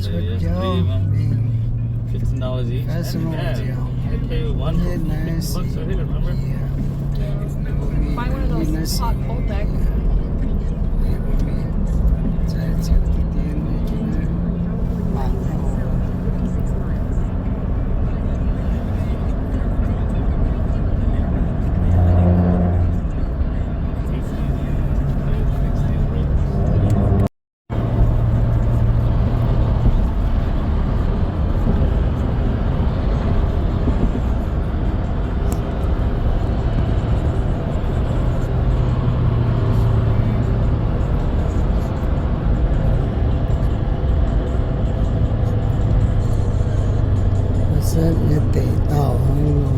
Cuotv jauv mingh festival nziaauc, very nice. Buy one of those hot cold packs. Setv nyei deic dauh hnangv nor.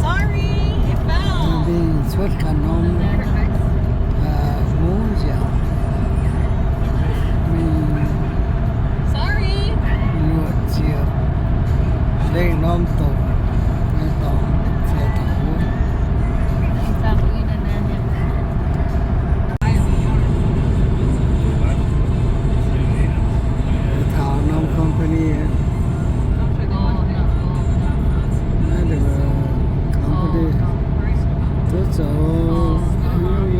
Sorry, it fell. Mingh cuotv ganh norm, aa, hmuv nziaauc. Mingh, sorry, yuoqc ziepc lengh norm doqc, nyei dorngx, ziepc taux hmuv. Taux norm company. Naaiv company duqv zoux, company mbuo yaac duqv, mbuo nyei lorqc, zoux duqv lorqc. Mbuo norm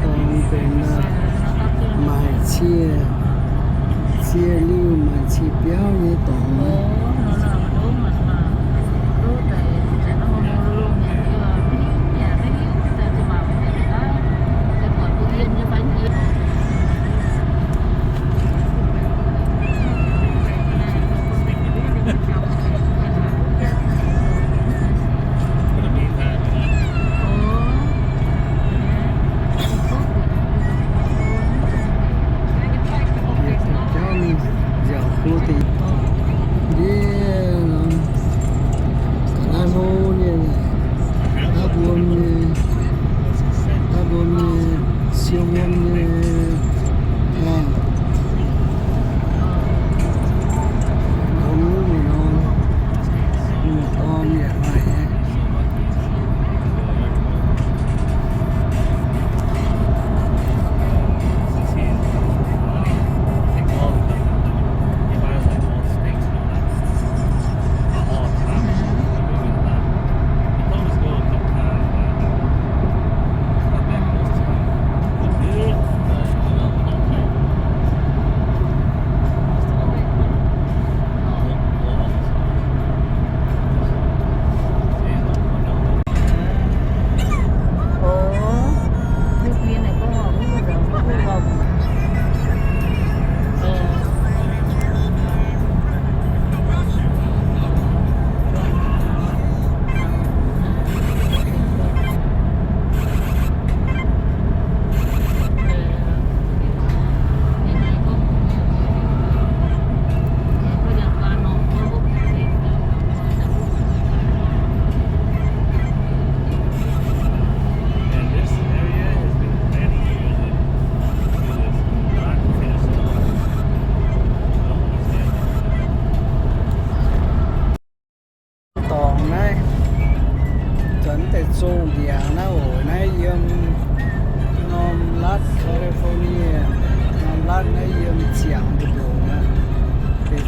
dorngx benx maaic cie, cie liuh maaic cie biauv nyei dorngx. Jauv mingh nziaauc hlo deix ndiev.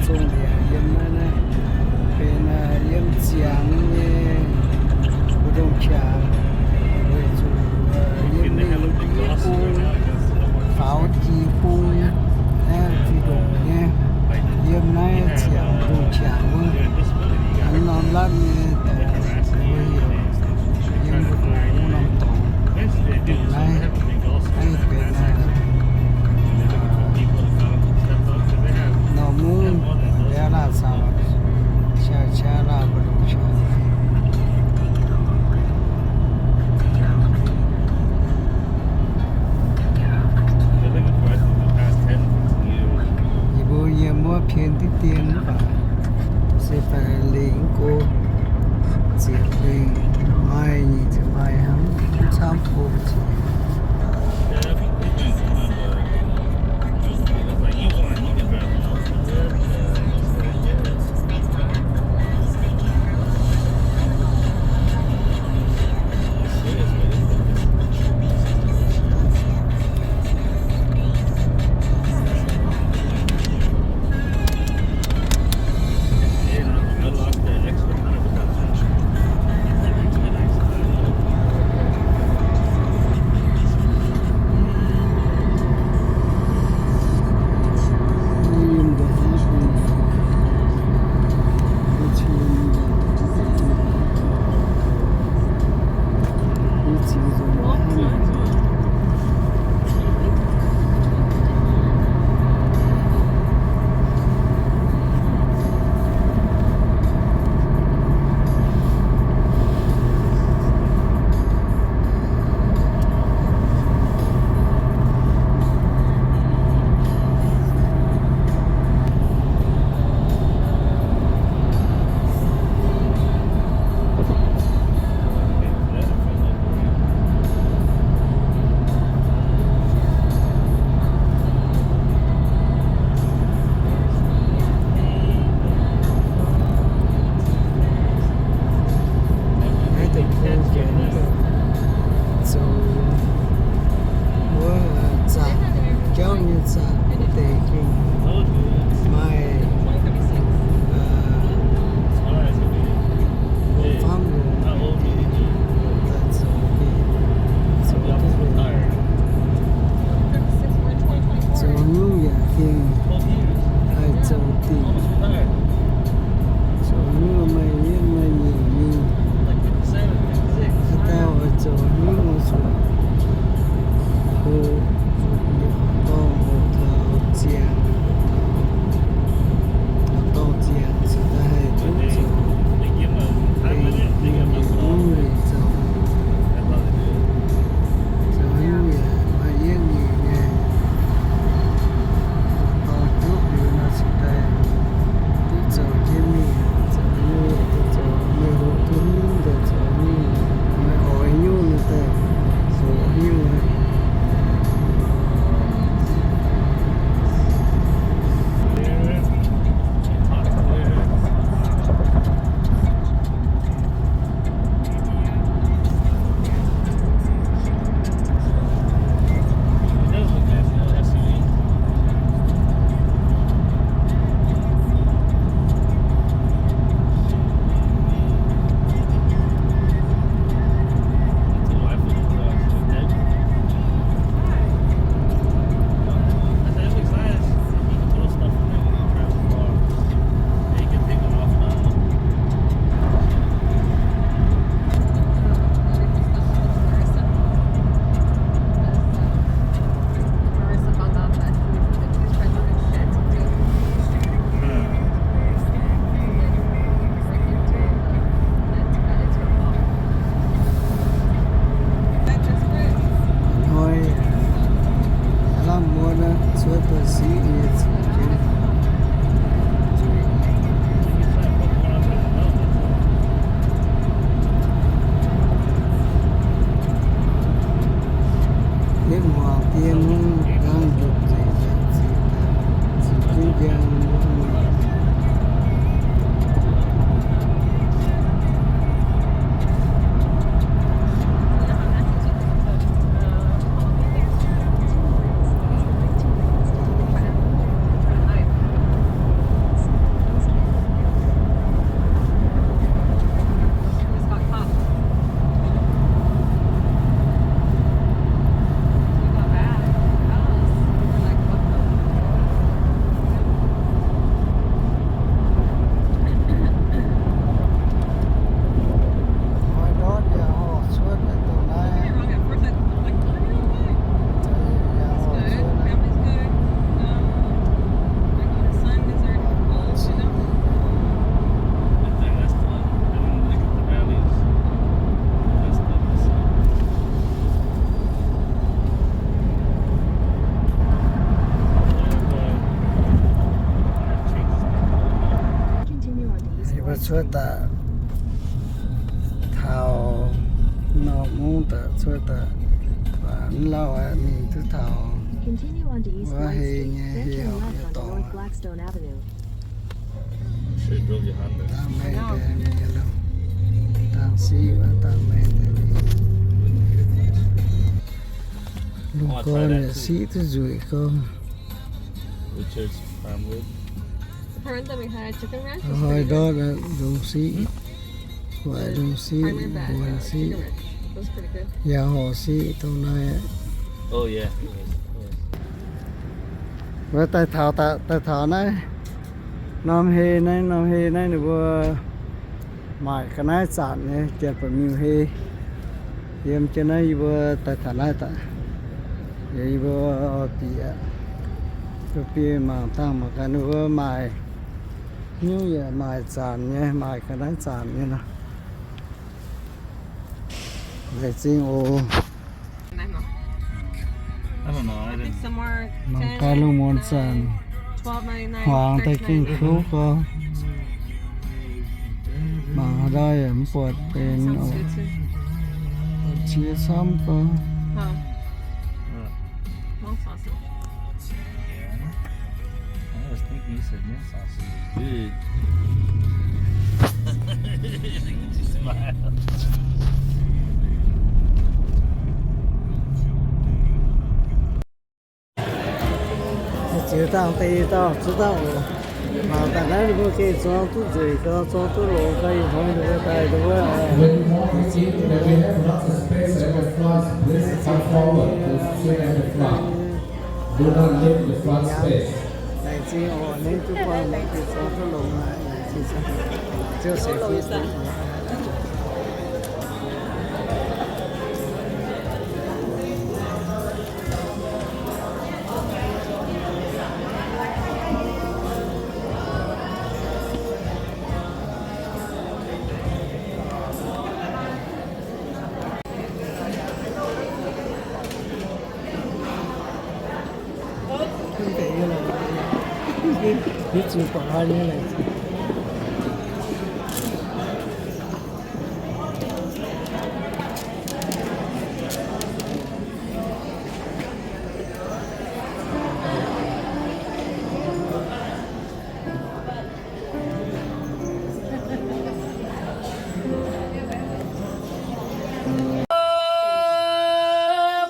Dongh liangc yiem naaiv naaiv benx yiem ziangx nyei mbu'ndongx qangx, weic zuqc yiem mingh div bung, faaux jiex bung, aeqv, fih ndongc nyei. Yiem naaiv ziangx mbu'ndongx qangx wuov, hnangv norm latv nyei dorngx, mbuo heuc yiem mbu'ndongx wuov norm dorngx. Dongh naaiv, naaiv benx norm mungv, Mandela caux Shangri-La mbu'ndongx qangx. Yie mbuo yiem wuov pien diqv dien mv baac se faix lingh go, ziepc lingh, maaih nyic ziepc maaih hnangv, camv go ziqc. Naaiv deix bung fienx zoux wuov zaqc jauv nyei zaqc wuov deix gengh maaih famv longc daaih zoux, zoux duqv, zoux nyungc yaac gengh haih zoux dingc. Zoux nyungc maaih yietv maaih nyeic mingh. Haaix dauh oix zoux nyungc oix zuqc go, zuqc yietc dorngh hoc taux ziangx, yietc dorngh ziangx cingx daaih haih duqv zoux. Dingc mingh nyungc nyei zoux. Zoux nyungc yaac maaih yietv nyeic nyei. Dorh duqv liuz nor cingx daaih duqv zoux jienv mingh. Zoux nyungc yaac duqv zoux, meih hoqc duqv haaix nyungc daaih zoux nyungc, meih oix nyungc daaih zoux nyungc. Hnoi lamh muonz naaiv cuotv daaih siqv nyei ziqc jienv. Yietv muangx dien mv daan njiec nzengc, ziqc jienv njang. Cuotv daaih taux norm mungv daaih cuotv daaih, mv lauh aqv, mingh duqv taux wuov hei nyei hei horpc nyei dorngx. Dangh maengh daaih mingh, dangh siqv wuov, dangh maengh daaih mingh. Lungh gorn yaac siqv duqv nzueic gorngv. Hnoi ndortv nzung siqv, waaic nzung siqv, mbuonx siqv, yaac horc siqv dongh naaiv. Wuov daaih taux, daaih taux naaiv norm hei, naaiv norm hei naaiv ninh mbuo maaic ga'naaiv zanc nyei, janx-ba'miuh hei. Yiem jienv naaiv yie mbuo daaih taux naaiv daaih, yie mbuo oix bieqc, bieqc mangc dangh mangc gaax ninh mbuo maaic nyungc yaac maaic zanc nyei, maaic ga'naaiv zanc nyei nor. Laengz zingh oc. Mangc gaax lungh muonz zanc, hmuangx daaih gengh kouv gorx. Mangc haaix dauh yaac mv buatc benx oc. Cie camv gorx. Ziux dangh deix dauh zuov dauh oc. Mangc daaih naaiv ninh mbuo gengh zorng duqv nzueic gau, zorng duqv longx gau, ih hnoi ninh mbuo daaih ninh mbuo, uh, When you walk, you see that we have lots of space at the front. Please come forward to sit at the front. Do not leave the front space. Laengz zingh oc, ninh duqv buangh mienh gengh zorng duqv longx aqv. Laengz zingh. Ziouv seix fih duqv.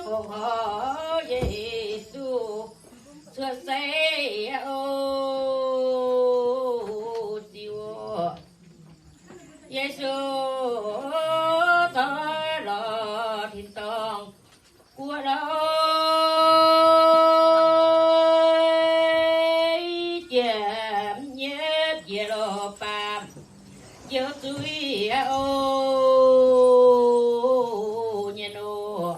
Fongc horc Yesu cuotv seix oc, Ziouv. Yesu toi lorz tin-dorngh guoqv loiv, jiex nyeiv jiex lorz baamh njoux zuiz oc, nyei nor.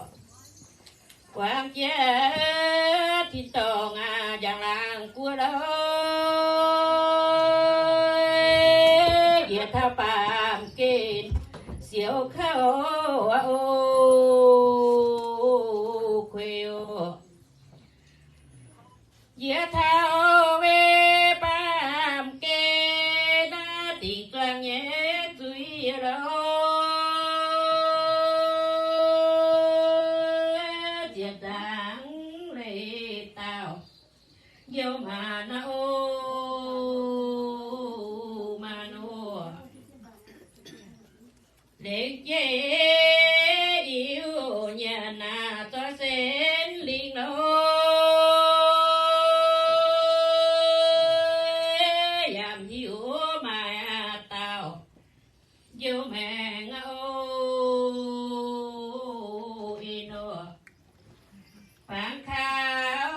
Guangc jiex tin-dorngh aac, njang-laangc guoqv loiv, yietc taux baamh gen siouc kouv oc, kuei oc. Yietc taux weic baamh gen naaiv dingc zuangx nyei zuiz loh, ziepc nzaangc leiz dauh njoux maanc oc, maanc oc. Lengc jeiv Iu-Mienh naaic, zorqv Singx Lingh loh, yaac mv hiuv maaih dauh njoux maengc oc, ih nor. Fangx kaux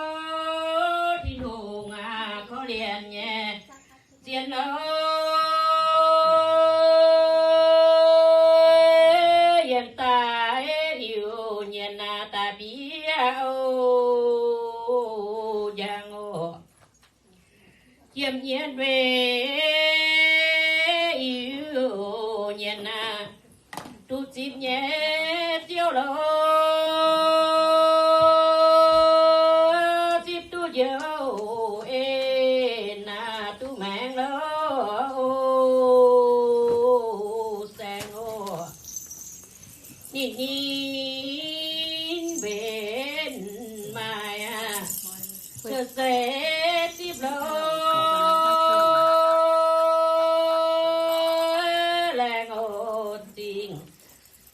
Tin-Hungh aac, korv-lienh nyei zien loh, yiem daaih Iu-Mienh naaic daaih bieqc oc, njang oc. Jiem nyienh weic Iu-Mienh naaic, duqv zipv nyei Ziouv loh, zipv duqv njoux en naaic duqv maengc loh. Caux seix zipv loz, laengz oc zingh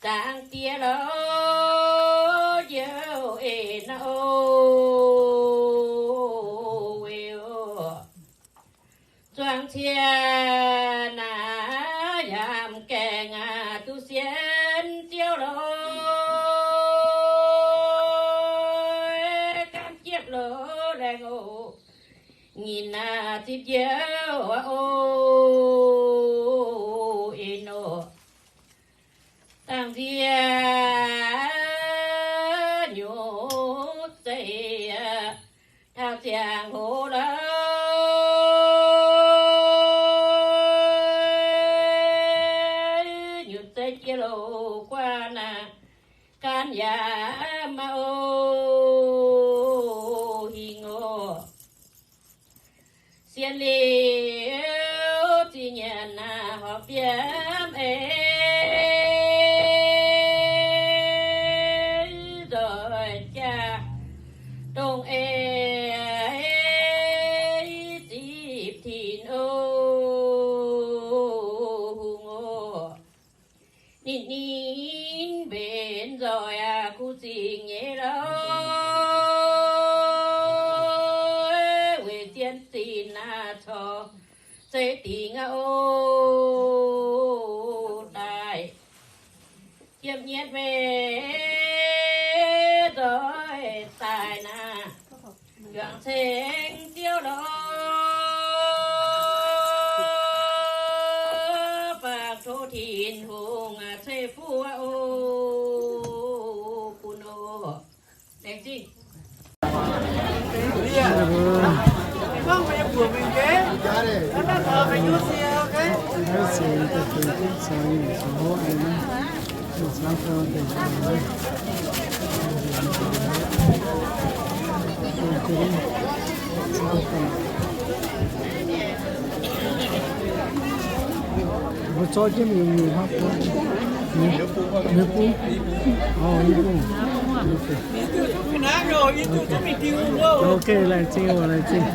zaangc diex loz, njoux eix naaiv oc, weic oc. Zuangx cie naaiv yaac gaengh aqv, duqv sienx Ziouv loz, gaanv jiepv loz laengz oc. Nyinh naaiv zipv njoux aqv oc, en oc. Dangh nziex nyungc zeiv, taux ziangh hoc lorqc, nyungc zeiv jiex loz guaax naaic, gaanv yaac maiv oc hingh oc. Sienx liuz zinh nyanc naaic horpc fiem eix, nzoih jaa dongh eix zipv tin oc, hungh oc. Ninh, ninh mbenc nzoih aqv, kuv zingh nyei lorqc, weic zien zinh naaic corc zeiv dingc aqv oc. Daaih ziepc nyeic meih nzoih daaih naaic, juangc ceng Ziouv lorqc, baac tov Tin-Hungh ceix fuqv oc, bun oc. Laengz zingh. Mbuo zorqv jienv mingh, mingh hopv, mingh bung. Orv, yie bung. Ok, laengz zingh oc, laengz zingh.